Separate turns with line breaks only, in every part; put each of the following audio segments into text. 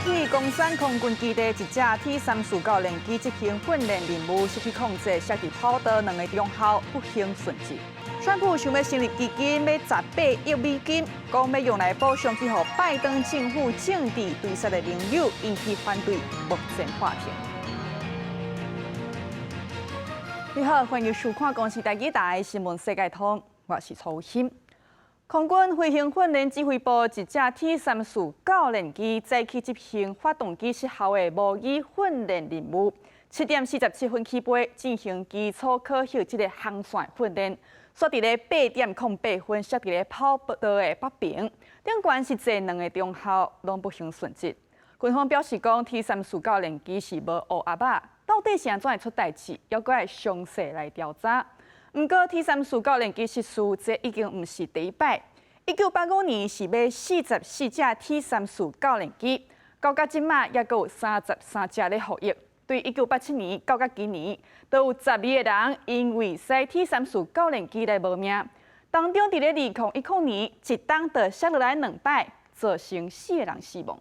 起岡山空軍基地一隻 T-34教練機執行訓練任務，失去控制，摔佇跑道兩个中校不幸殉職。川普想欲成立基金，欲18億美金，講欲用來補償去予拜登政府政治追殺的盟友，引起反對，目前破停。你好，歡迎收看《公視台語台新聞世界通》，我是曹欣。空軍飛行訓練指揮部一架 T-34教練機早起執行發動機失效的模擬訓練任務，7點47分起飛進行基礎考核這个航線訓練，煞佇咧8點08分摔佇咧跑道的北邊，頂懸是坐兩个中校攏不幸殉職。軍方表示講，T-34教練機是無烏鴨仔，到底是按怎會出代誌，猶閣愛詳細來調查。毋過 T-34教練機失事，這已經毋是第一擺。1985年是買44隻 T-34教練機，到這馬猶閣有33隻咧服役。對1987年到今年，都有12個人因為駛 T-34教練機來無命。當中佇咧2010年，一冬就摔落來兩擺，造成四个人死亡。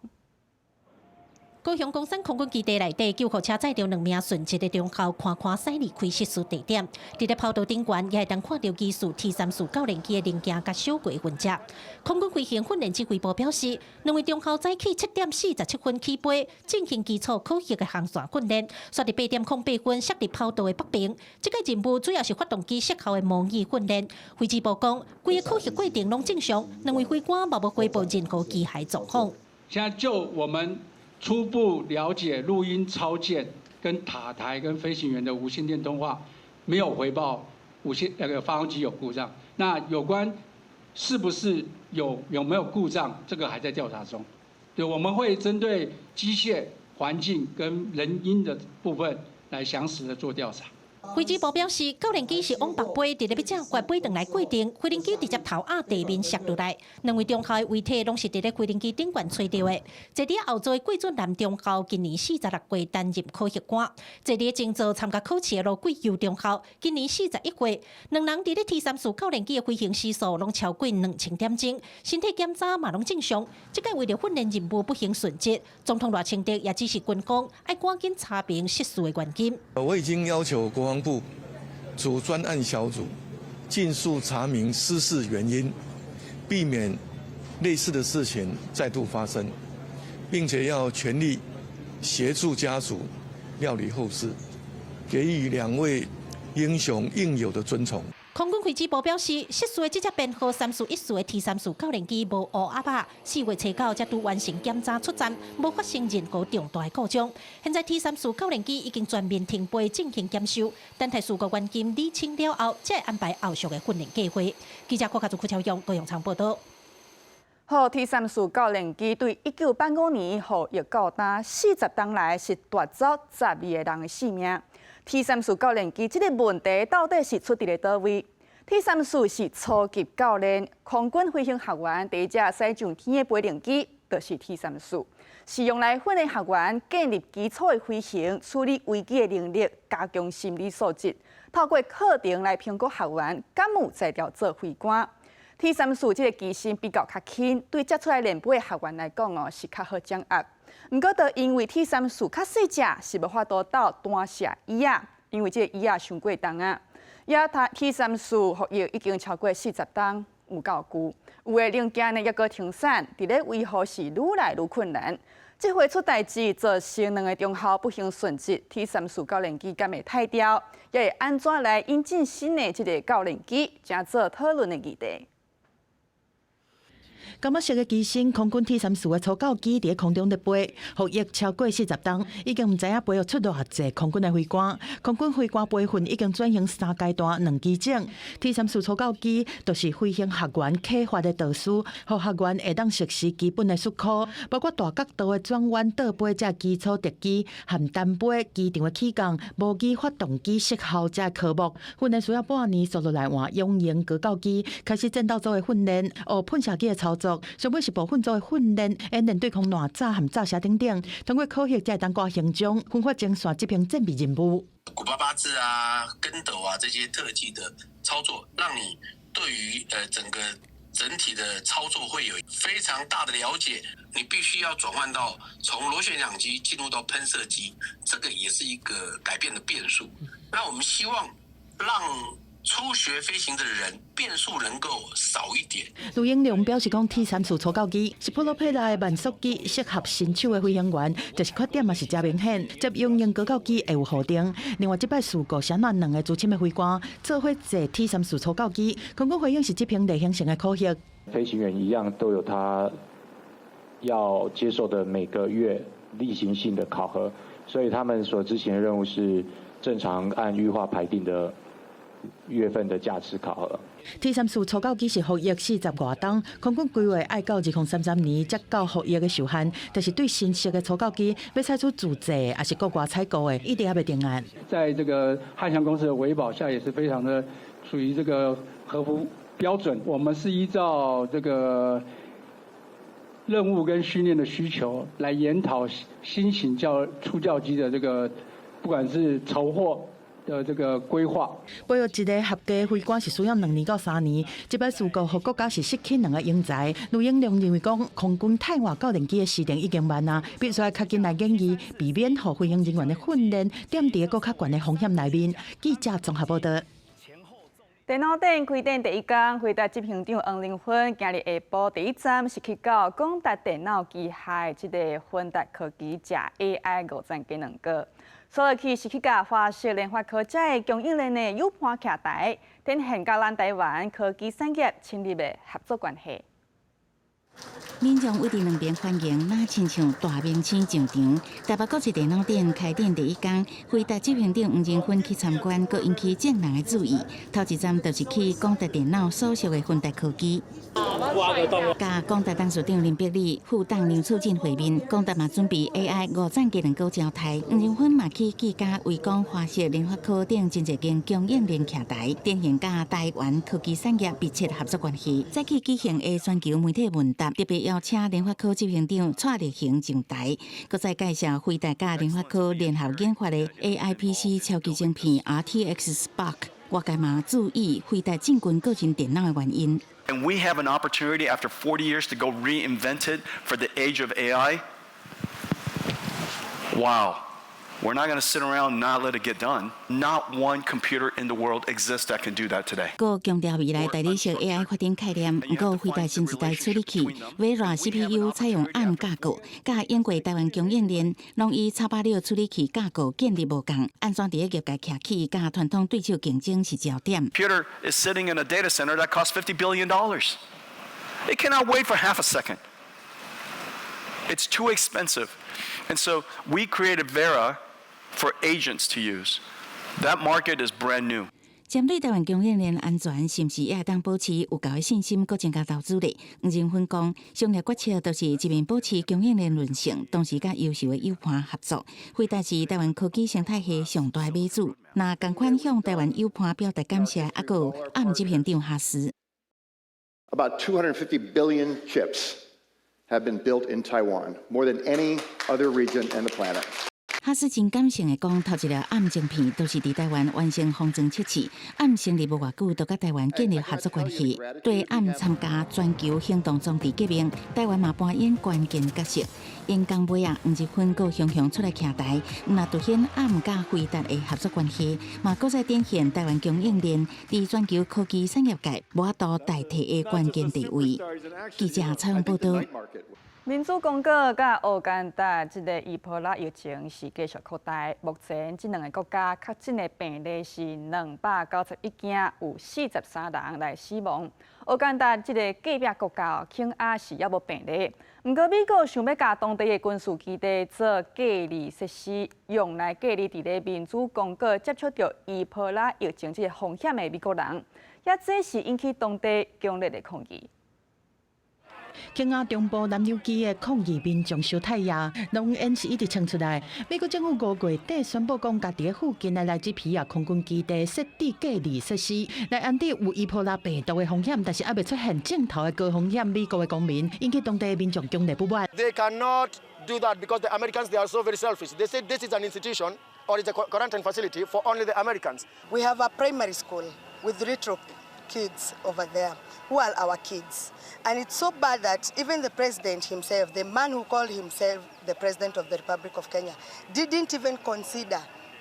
高雄岡山空軍基地內底救護車載著兩名殉職的中校，緩緩駛離開失事地點。佇咧跑道頂懸，也會當看著疑似 T-34教練機的零件佮燒過痕跡。空軍飛行訓練指揮部表示，兩位中校早起7點47分起飛，進行基礎考核的航線訓練，煞佇8點08分摔佇跑道的北邊。這個任務主要是發動機失效的模擬訓練。飛指部講，規个考核過程攏正常，兩位飛官嘛無回報任何機械狀況。
現在就我們初步了解，錄音抄件跟塔台跟飛行員的無線電通話，沒有回報無線那個發動機有故障。那有關是不是有沒有故障，這個還在調查中。對，我們會針對機械環境跟人因的部分來詳實的做調查。
飛機部表示，教練機是往北飛，佇咧欲正決飛轉來過程，飛行機直接頭壓地面摔落來。兩位中校的遺體攏是佇咧飛行機頂懸揣著的。坐佇後座的郭俊南中校今年46歲，擔任考核官；坐佇前座參加考試的盧桂優中校今年41歲。兩人佇咧 T-34教練機的飛行時速攏超過2000點鐘，身體檢查嘛攏正常。這擺為著訓練任務不幸殉職，總統賴清德也指示軍方愛趕緊查明失事的原因。
我已經要求國防部組專案小組，盡速查明失事原因，避免類似的事情再度發生，並且要全力協助家屬料理後事，給予兩位英雄應有的尊崇。
空軍飛機部表示，失事的這隻編號3414的 T-34教練機無烏鴨仔，4月初9才拄完成檢查出站，無發生任何重大故障。現在 T-34教練機已經全面停飛進行檢修，等待事故原因理清了後，才會安排後續的訓練計劃。記者郭家祖、郭超勇、高永昌報道。
好，T-34教練機對1985年服役到今40冬來是奪走12個人的性命。T-34教練機這个問題到底是出佇咧佗位？T-34是初級教練，空軍飛行學員第一隻駛上天的飛行機，就是 T-34，是用來訓練學員建立基礎的飛行、處理危機的能力，加強心理素質。透過課程來評估學員敢有才調做飛官。T-34這个機身比較較輕，對才出來練飛的學員來講哦，是較好掌握。毋過，就因為 T-34較細隻，是無法度鬥彈射椅仔，因為這个椅仔傷過重啊。也 T-34服役已經超過40冬，有夠久。有的零件呢，猶閣停產，佇咧維護是愈來愈困難。這回出代誌，造成兩个中校不幸殉職，T-34教練機敢會汰掉，也會按怎來引進新的這个教練機，成做討論的議題。
柑仔色的機身，空軍 T-34的初教機佇空中咧飛，服役超過40冬，已經毋知影培育出偌濟空軍的飛官。空軍飛官培訓已經轉型三階段兩機種。T-34初教機就是飛行學員啟發的導師，予學員會當實施基本的術科，包括大角度的轉彎、倒飛這基礎特技，和單飛機場的起降、模擬發動機失效這科目。訓練需要半年，紲落來換勇鷹高教機，開始戰鬥組的訓練，學噴射機的操作。上尾是部分組的訓練，演練對抗爛炸和炸車等等，通過考核才會當掛行裝，分發前線執行戰備任務。
古巴八字啊、跟斗啊這些特技的操作，讓你對於整個整體的操作會有非常大的了解。你必須要轉換到從螺旋槳機進入到噴射機，這個也是一個改變的變數。那我們希望讓初學飛行的人變數能夠少一點。
盧英良表示講，T 三四初教機是普羅佩拉的慢速機，適合新手的飛行員，就是缺點嘛是誠明顯，接用英國教機會有予定。另外，這擺事故是按怎兩个資深的飛官做伙坐 T 三四初教機，空軍回應是執行例行性的考核。
飛行員一樣都有他要接受的每個月例行性的考核，所以他們所執行的任務是正常按預劃排定的月份的架次考核。
T 三四初教機是服役四十外冬，空軍規劃愛到2033年才到服役的壽限，但是對新式的初教機欲採取自製，抑是國外採購的，一直猶未定案。
在這個漢翔公司的維保下，也是非常的屬於這個合乎標準。我們是依照這個任務跟訓練的需求來研討新型教初教機的這個，不管是籌獲的這個規劃。
保育一个合格飛官是需要2年到3年，這擺事故予國家是失去兩個英才。盧英良認為講，空軍汰換教練機的時程已經慢啊，必須愛較緊來研議，避免予飛行人員的訓練踮佇閣較懸的風險內面。記者綜合報道。
電腦展開展第一工，輝達執行長黃仁勳今日下晡第一站是去到廣達電腦旗下這个輝達科技食 AI 五層雞卵糕。煞落去是去佮華碩聯發科遮的供應鏈的 U 盤徛台，展現佮咱台灣科技產業親密的合作關係。
民眾圍佇兩邊歡迎，若親像大明星上場。台北國際電腦展開展第一工，輝達執行長黃仁勳去參觀，閣引起眾人的注意。頭一站就是去廣達電腦所屬的輝達科技。佮廣達董事長林伯利、副董梁處進會面，廣達嘛準備 AI 五層雞卵糕招待。黃仁勳嘛去技嘉維光華碩聯發科等真濟間供應鏈徛台，展現佮台灣科技產業密切合作關係。再去舉行的全球媒體問答，特別邀請聯發科執行長蔡力行上台，閣再介紹輝達佮聯發科聯合研發的 AI PC 超級晶片 RTX Spark。外界嘛注意輝達進軍個人電腦的原因。
And we have an opportunity after 40 years to go reinvent it for the age of AI. Wow. We're not going to sit around and not let it get done. Not one computer in the world exists that can do that today.
閣強調未來代理式 AI 發展概念，毋過輝達新一代處理器 Vera CPU 採用 ARM 架構，佮英國台灣供應鏈攏以 X86處理器架構建立無仝，按怎佇咧業界徛起，佮傳統對手競爭是焦點。
Computer is sitting in a data center that costs $50 billion. It cannot wait for half a second. It's too expensive. And so we created Vera for agents to use. That market is brand new.
針對台灣供應鏈安全，是毋是也會當保持有夠的信心，閣增加投資咧？黃仁勳講，商業決策就是一面保持供應鏈韌性，同時佮優秀的友伴合作。輝達是台灣科技生態系上大的買主，若仝款向台灣友伴表達感謝，猶閣有 ARM 執行長哈斯。
About 250 billion chips have been built in Taiwan, more than any other region in the planet.
哈斯真感性的講，頭一粒 ARM 晶片都是佇台灣完成封裝測試。ARM 成立無偌久，就佮台灣建立合作關係。對 ARM 參加全球行動裝置革命，台灣嘛扮演關鍵角色。演講尾啊，黃仁勳閣雄雄出來徛台，毋但凸顯 ARM 佮輝達的合作關係，嘛閣再展現台灣供應鏈佇全球科技產業界無法度代替的關鍵地位。記者採訪報道。
民主剛果佮烏干達這个伊波拉疫情是繼續擴大，目前這兩个國家確診的病例是291件，有43人來死亡。烏干達這个隔壁國家肯亞是猶無病例，毋過美國想欲共當地的軍事基地做隔離設施，用來隔離佇咧民主剛果接觸著伊波拉疫情這个風險的美國人，也這是引起當地強烈的抗議。
肯亞中部南尤基的抗議民眾相太壓，濃煙是一直衝出來。美國政府5月底宣布講，共佇咧附近的萊吉皮亞空軍基地設置隔離設施，來安置有伊波拉病毒的風險，但是猶未出現症頭的高風險美國的公民，引起當地民眾強烈不滿。
They cannot do that because the Americans, they are so very selfish. They say this is an institution or it's a quarantine facility for only the Americans.
We have a primary school with little kids over there. Who are our kids. And it's so bad that even the president himself, the man who called himself the president of the Republic of Kenya, didn't even consider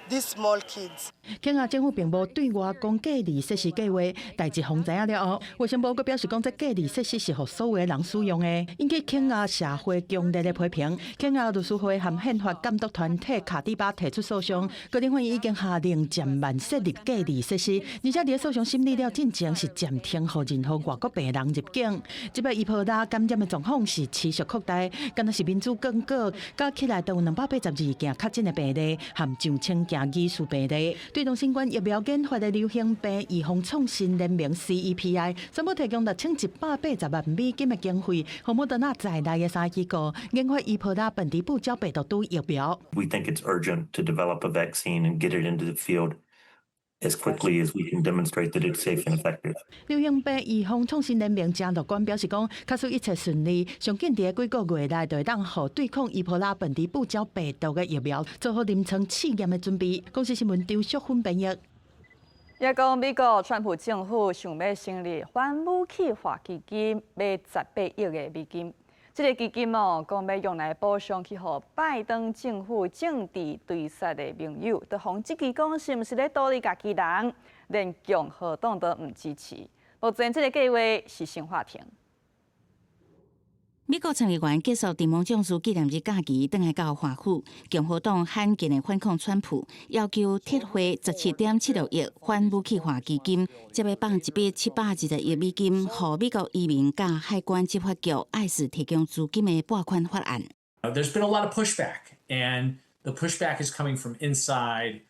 these small kids.
肯亞政府並無對外講隔離設施計劃，代誌予人知影了後，衛生部閣表示講，這隔離設施是予所有人使用的，引起肯亞社會強烈的批評。肯亞律師會和憲法監督團體卡蒂巴提出訴訟，高等法院已經下令暫慢設立隔離設施，而且佇訴訟審理了進前是暫停予任何外國病人入境。這擺伊波拉感染的狀況是持續擴大，敢若是民主剛果，加起來都有282件確診的病例，和上千件疑似病例。對抗新冠疫苗研發的流行病預防創新聯盟 CEPI 宣布提供6180萬美金的經費，予莫德納在內的三機構研發伊波拉笨豬布沼病毒株疫苗。
We think it's urgent to develop a vaccine and get it into the field as quickly as we can demonstrate that it's safe and effective.
流行病預防創新聯盟誠樂觀表示講，假使一切順利，上緊佇幾個月內就會當予對抗伊波拉笨豬布沼病毒的疫苗做好臨床試驗的準備。公視新聞張淑芬編譯。
也講美國川普政府想欲成立反武器化基金，欲18億的美金。這个基金哦，講欲用來補償去予拜登政府政治追殺的盟友，就予人質疑講是毋是咧孤立家己人，連共和黨都毋支持。目前這个計劃是先喊停。
美國參議員結束陣亡將士紀念日假期，轉來到華府，共和黨罕見的反抗川普，要求撤回17.76億反武器化基金，這欲放一筆720億美金，予美國移民佮海關執法局 ICE 提供資金的撥款法案。
There's been a lot of pushback, and the pushback is coming from inside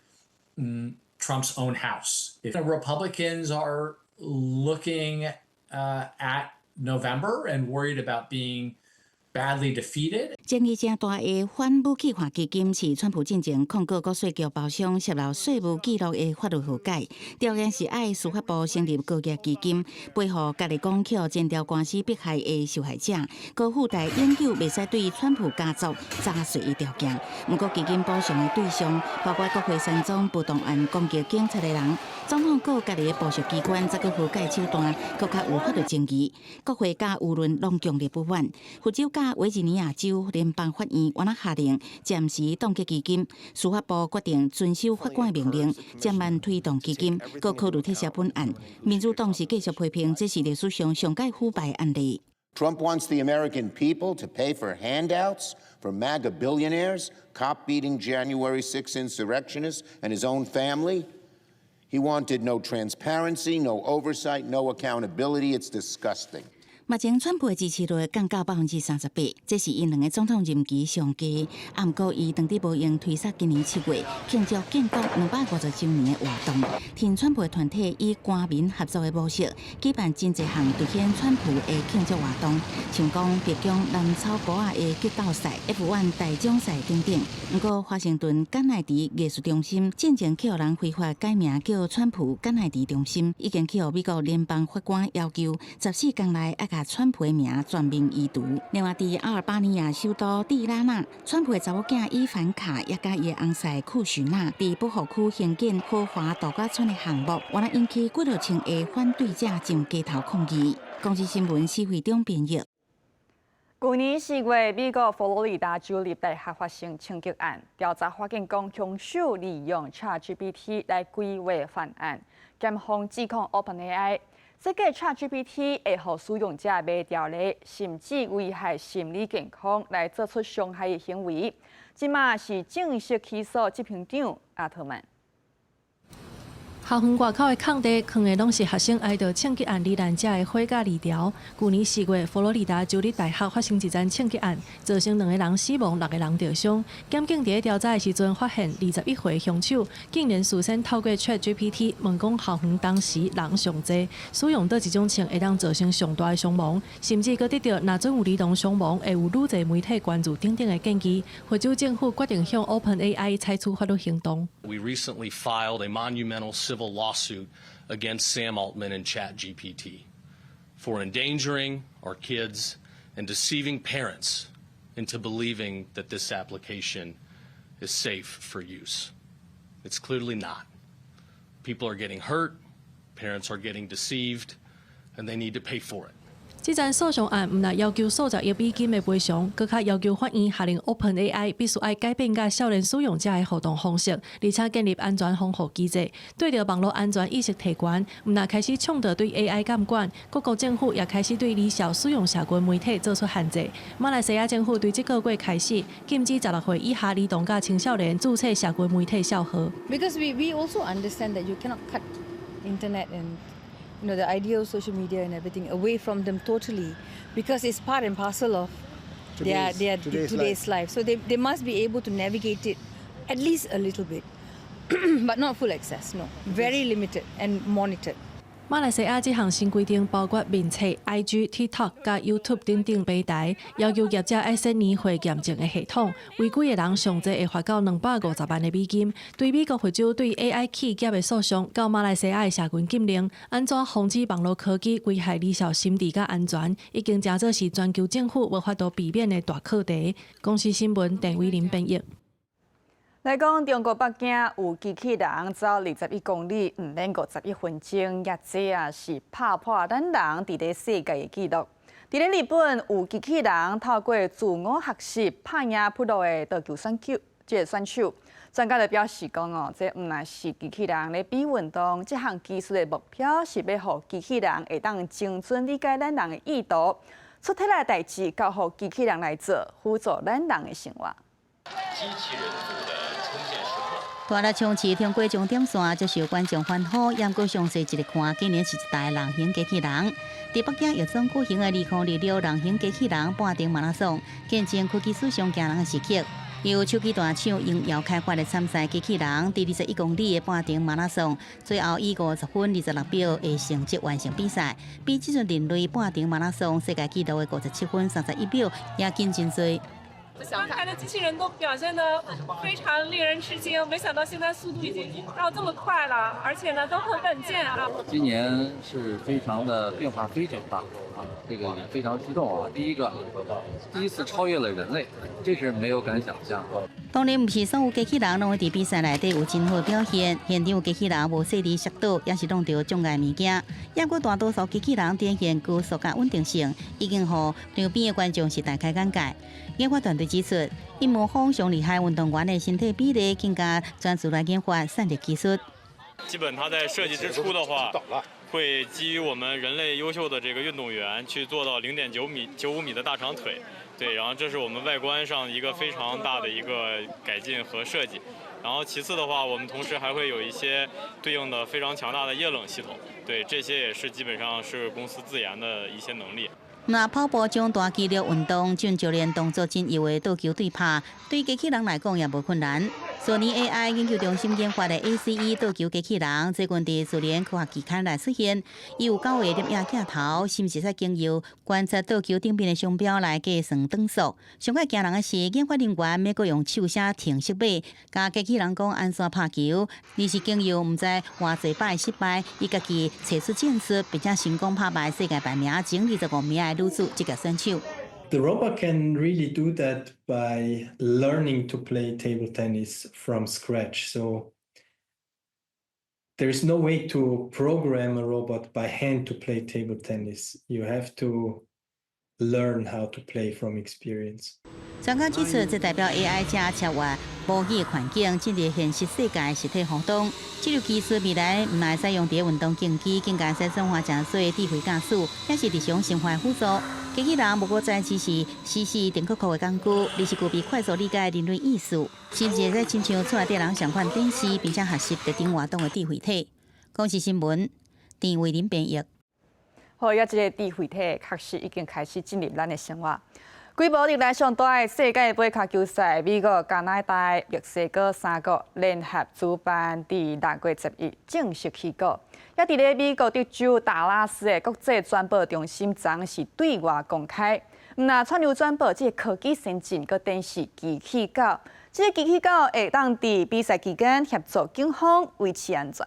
Trump's own house. If the Republicans are looking at November and worried about being badly defeated.
爭議誠大的反武器化基金是川普進前控告國稅局包商洩露稅務記錄的法律和解，條件是愛司法部成立高額基金，賠予家己講去予徵調官司迫害的受害者，閣附帶永久袂使對川普家族查稅的條件。毋過基金補償的對象包括國會山莊暴動案攻擊警察的人，總統閣家己的暴力機關這個和解手段，閣較有法律爭議。國會佮輿論攏強烈不滿，佛州佮維吉尼亞州聯邦法院原來下令暫時凍結基金，司法部決定遵守法官命令，暫慢推動基金，閣考慮撤銷本案。民主黨是繼續批評這是歷史上上蓋腐敗案例。
Trump wants the American people to pay for handouts for MAGA billionaires, cop-beating January 6 insurrectionists, and his own family. He wanted no transparency, no oversight, no accountability. It's disgusting.
目前川普的支持率降到38%，這是𪜶兩个總統任期上低。啊，毋過伊當佇無閒推捒今年7月慶祝建國250週年的活動，挺川普的團體以官民合作的模式舉辦真濟項凸顯川普的慶祝活動，像講白宮藍草埔仔的激鬥賽、F1 大獎賽等等。毋過華盛頓甘迺迪藝術中心進前去予人非法改名叫川普甘迺迪中心，已經去予美國聯邦法官要求14工內愛共川普的名全面移除。另外，佇阿爾巴尼亞首都蒂拉納，川普的查某囝伊凡卡也佮伊的翁婿庫許納，佇保護區興建豪華度假村的項目，原來引起幾若千个反對者上街頭抗議。公視新聞施惠中編譯。
舊年4月，美國佛羅里達州立大學發生槍擊案，調查發現講，兇手利用 ChatGPT 來規劃犯案，檢方指控 OpenAI 設計 ChatGPT 會予使用者迷牢咧，甚至危害心理健康，來做出傷害的行為。這馬是正式起訴執行長阿特曼。
校園外口的空地，囥的攏是學生挨著槍擊案罹難者的花佮字條。舊年4月，佛羅里達州立大學發生一樁槍擊案，造成兩个人死亡，六个人著傷。檢警佇咧調查的時陣，發現21歲兇手竟然事先透過 ChatGPT 問講校園當時人上濟，使用佗一種槍會當造成上大的傷亡，甚至閣得著若準有兒童傷亡，會有愈濟媒體關注等等的建議。佛州政府決定向 OpenAI 採取法律行動。
We recently filed a monumental civil lawsuit against Sam Altman and ChatGPT for endangering our kids and deceiving parents into believing that this application is safe for use. It's clearly not. People are getting hurt, parents are getting deceived, And they need to pay for it.
這場訴訟案毋但要求數十億美金的賠償，閣較要求法院下令 OpenAI 必須愛改變佮少年使用者的互動方式，而且建立安全防護機制，對著網路安全意識提懸。毋但開始倡導對 AI 監管，各國政府也開始對兒少使用社群媒體做出限制。馬來西亞政府對這個月開始禁止16歲以下兒童佮青少年註冊社群媒體帳號。
Because we also understand that you cannot cut internet and the idea of social media and everything away from them totally, because it's part and parcel of their today's life. So they must be able to navigate it at least a little bit, but not full access, no. Very limited and monitored.
馬來西亞這項新規定包括面冊、IG、TikTok佮 YouTube 等等平台，要求業者愛設年歲驗證的系統，違規的人上濟會罰到250萬的美金。對美國佛州對 AI 企業的訴訟，到馬來西亞的社群禁令，按怎防止網路科技危害兒少心智佮安全，已經成做是全球政府無法度避免的大課題。公視新聞鄧偉林編譯。
來講，中國北京有機器人走21公里，毋免51分鐘，也這啊是拍破咱人佇咧世界的紀錄。佇咧日本，有機器人透過自我學習拍贏プロ的桌球選手，這个選手。專家就表示講哦，這毋但是機器人咧比運動，這項技術的目標是欲予機器人會當精準理解咱人的意圖，出體來代誌交予機器人來做，輔助咱人的生活。
機器人組的
大力衝刺通過終點線，接受觀眾歡呼。毋過詳細一個看，竟然是一台人形機器人。佇北京藥總舉行的2026人形機器人半程馬拉松，見證科技史上驚人的時刻。由手機大廠榮耀開發的參賽機器人，佇21公里的半程馬拉松，最後以50分26秒的成績完成比賽，比這陣人類半程馬拉松世界紀錄的57分31秒也緊真濟。
剛才的機器人都表現得非常令人吃驚，沒想到現在速度已經到這麼快了，而且呢都很穩健啊。
今年是非常的變化非常大啊，這個也非常激動啊。第一個，第一次超越了人類，這是沒有敢想象。
當然，毋是所有機器人攏會佇比賽內底有真好表現，現場有機器人無細膩摔倒，也是弄著障礙物件。毋過大多數機器人展現高速佮穩定性，已經予場邊的觀眾是大開眼界。研發團隊指出，𪜶模仿上厲害運動員的身體比例，更加專注來研發散熱技術。
基本它在設計之初的話，會基於我們人類優秀的這個運動員去做到0.9米、95米的大長腿，對，然後這是我們外觀上一個非常大的一個改進和設計。然後其次的話，我們同時還會有一些對應的非常強大的液冷系統，對，這些也是基本上是公司自研的一些能力。
那跑步將大肌肉運動轉教練動作真優的桌球對拍，對機器人來講也無困難。索尼 AI 研究中心研發的 ACE 桌球機器人，最近佇自然科學期刊內出現，伊有九個攝影鏡頭，甚至會使經由觀察桌球頂面的商標來計算轉速。上蓋驚人的是，研發人員免閣用手寫程式碼，共機器人講按怎拍球，而是經由毋知偌濟擺失敗，伊家己揣出戰術，並且成功拍敗世界排名前25名的女子職業選手。
The robot can really do that by learning to play table tennis from scratch. So there is no way to program a robot by hand to play table tennis. You have to learn how to play from experience.
專家指出，這代表 AI 正超越模擬環境，進入現實世界實體互動。這個技術未來毋但會使用佇運動競技，更加會使轉化成做智慧駕駛，也是日常生活輔助。機器人無閣再只是死死定格的工具，而是具備快速理解人類意思，甚至會使親像厝內底人共款展示，並且學習特定活動的智慧體。公視新聞，鄭偉林編譯。
好，也這个智慧體確實已經開始進入咱的生活。規模歷來上大的世界盃跤球賽，美國、加拿大、墨西哥三國聯合主辦，佇6月10日正式起鼓。也佇咧美國德州達拉斯的國際轉播中心，昨是對外公開。毋但串流轉播，這个科技先進，閣展示機器狗，這个機器狗會當佇比賽期間協助警方維持安全。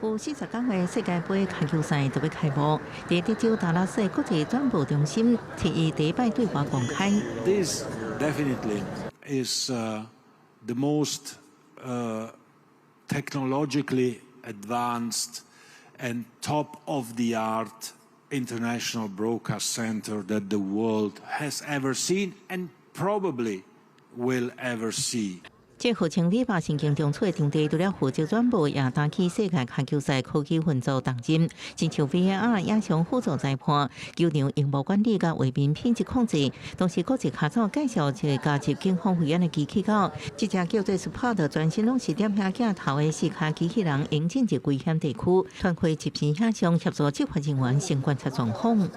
有40工的世界盃跤球賽就欲開幕，佇德州達拉斯國際轉播中心，7日第一擺對外公開。
This definitely is the most technologically advanced and top of the art international broadcast center that the world has ever seen and probably will ever see.
這號稱禮拜神經中枢的場地，除了負責轉播，也擔起世界跤球賽科技運作重任，親像 VAR 影像輔助裁判、球場螢幕管理佮畫面品質控制，同時國際跤手介紹一個加入警方肺炎的機器狗，這隻叫做 Spot，全身攏是點影鏡頭的四跤機器人，用進入危險地區，傳回即時影像協助執法人員先觀察狀況。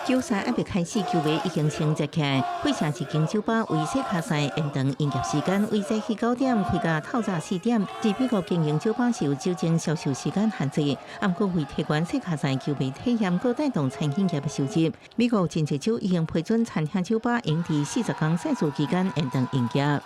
球賽猶未開始，球迷已經先熱起來。費城一間酒吧為世跤賽延長營業時間，為早起9點開到透早4點。佇美國經營酒吧是有酒精銷售時間限制，毋過為提懸世跤賽球迷體驗，閣帶動餐飲業的收入。美國真濟州已經批准餐廳酒吧用佇40工賽事期間延長營業。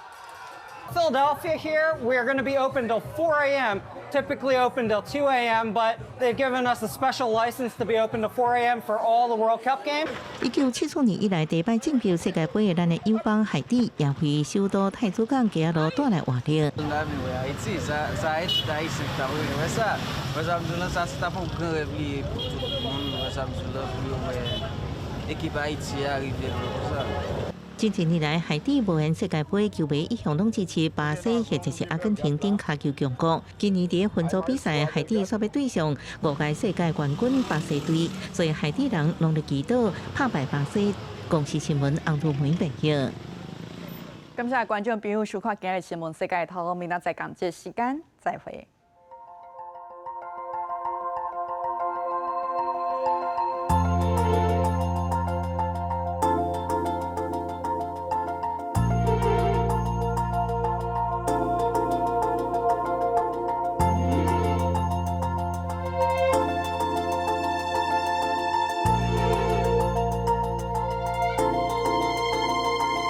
Philadelphia here, we are going to be open till 4 a.m. Typically open till 2 a.m., but they've given us a special license to be open to 4 a.m. for all the World Cup games.
1974年以來，第一擺進入世界盃的咱的友邦海地，也為首都太子港街仔路帶來活力。近幾年來，海地無緣世界盃，球迷一向攏支持巴西或者是阿根廷等跤球強國。今年佇分組比賽，海地煞欲對上五屆世界冠軍巴西隊，所以海地人攏咧祈禱拍敗巴西。公視新聞洪如梅編譯。
感謝觀眾朋友收看今日新聞世界頭，明仔載仝這時間再會。